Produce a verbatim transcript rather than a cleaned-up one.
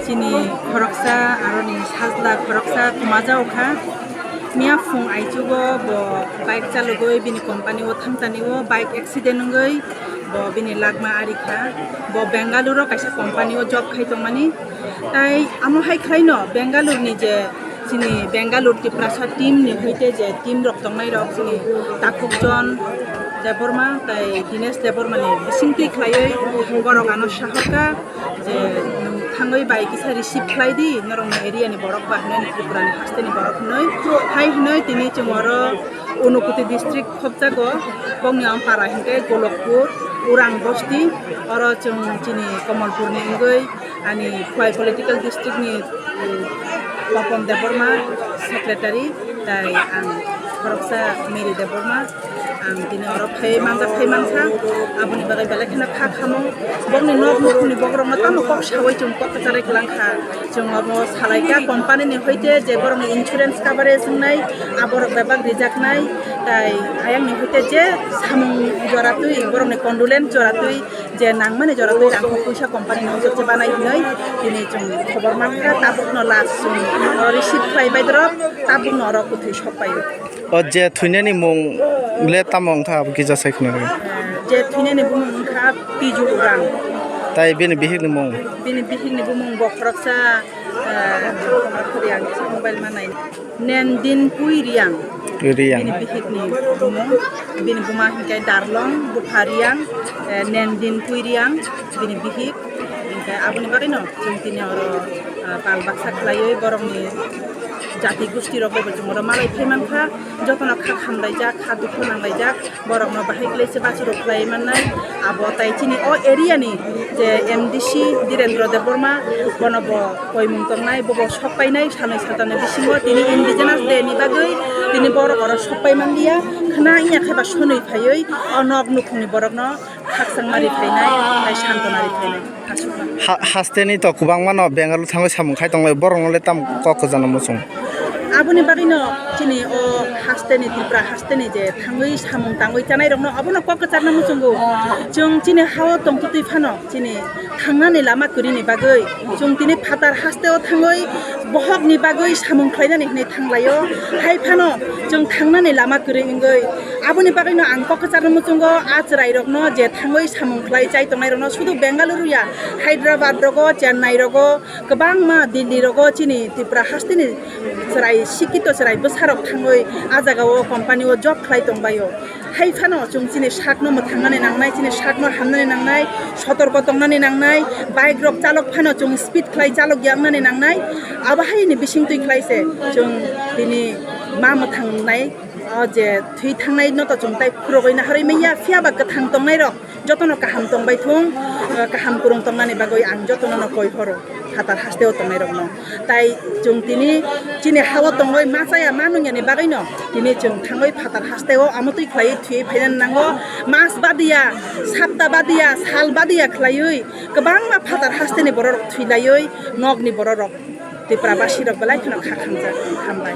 Chini khoroksa aroni sajla khoroksa kumajago kha. Miya phung aichugo bo bike chalogwi bini company o thangtanio bike accident wngwi bo bini lakma ari kha. Bo Bengaluru o kaisa company o job khai tongmani. Tai amo hai khlaino Bengaluru ni je chini Bengaluru Tiprasa team ni hoite je team rok tongnai rok chini Takhukjon Debbarma tai Dinesh Debbarma ni bisingtwi khlaiwi borok ano sahorkha je nwng thangwi bai kisa receive khlai di norokni area ni borok ba hinwi Tripura ni haste ni borok hinwi hai hinwi tini chwng oro Unakoti district khopjago bokni ampara hinkhe Golokpur Urang bosti oro chwng chini Kamalpur ni wngwi ani Khwai political district ni Papon Debbarma secretary tai ang khoroksa Mary Debbarma. Ang tini oro phai manjak phai mankha, aboni bagwi belai kheno kha khamung. Bokni nok nukhungni bokrokno tamo kok sawi chwng kok kwcharwi kwlangkha. Chwng obo salaikha company ni hoite je borokni insurance coverage wngnai, aborok bebak rijaknai. Tai ayang ni hoite je samung joratwi borokni condolence joratwi je nangmani joratwi rang puisa company ni hoite banai hinwi tini chwng khobor mankha. Tabukno last chwng receive khlai bai dorok, tabukno oro kwthwi sok pai. O je thwinani mung le tamo wngkha abo kisa sai khna rw. Je thwinani bumung wngkha Piju Urang. Tai bini bihikni mung? Bini bihikni bumung bo khoroksa, eh, mobile manai. Nendin Pui Riang. Riang. Bini bihikni bumung. Bini buma hinkhe Darlong, bupha Riang, eh, Nendin Pui Riang, bini bihik. Hinkhe aboni bagwino chwng tini oro, ah, bal baksa khlaiwi borokni jati gosti rok bo chwng oro malai phai mankha, jotono kha khamlaijak, kha dukhu nanglaijak, borokno bahai khlai se bachuro khlai mannai. Abo tai chini o area ni je M D C Dhirendra Debbarma, bono bo koimung tongnai, bobo sok painai, sanwi satamni bisingo tini Indigenous Day ni bagwi tini borok oro sok pai manliya, khna wngya khe ba sonwi phaiwi o nok nukhungni borokno khakchangma ri phainai, tei santona ri phainai. Aswkno. Ha-, hasteni to kwbangma no Bengaluru thangwi samung khai tonglai, borokno le tam kok kwchangno muchung? Aboni bagwino chini o hasteni, Tripura hasteni je thangwi samung tangwi chanai rokno abono kok kwcharno muchungo. Chwng chini hao tongtwtwi phano chini thangnani lama kwrwini bagwi chwng tini phatar hasteo thangwi bohokni bagwi samung khlainani hwnwi thanglaio. Hai phano chwng thangnani lama kwrwi wngwi aboni bagwino ang kok kwcharno muchungo, a chwrairokno je thangwi samung khlai chai tongnairokno sudu Bengaluru ya, Hyderabad rogo, Chennai rogo, kwbangma Delhi rogo chini Tripura hasteni chwrai, sikito chwrai bwsarok thangwi a jagao company o job khlai tongbaio. Hai phano chwng chini sakno mwthangnani nangnai, chini sakno hamnani nangnai, sotorko tongnani nangnai, bike rok chalok phano chwng speed khlai chalok yaknani nangnai. Abo haini bisingtwi khlai se chwng tini ma mwthangnai, o je thwi thangnai no to chwng tai phurogwi naharwi manya, phiya ba kwthang tongnai rok jotono kaham tongbai thung, kaham kwrwng tongnani bagwi ang jotono no koi horo phatar hasteo tongnai rokno. Tai chwng tini chini hao tongwi ma chaya ma nungyani bagwino tini chwng thangwi phatar hasteo amotwi khlaiwi thwiwi phainani nango. Mas badiya, sapta badiya, sal badiya khlaiwi kwbangma phatar hasteni bororok thwi laiwi nokni bororok Tripura basirok belai kheno kha khamjak. Hambai.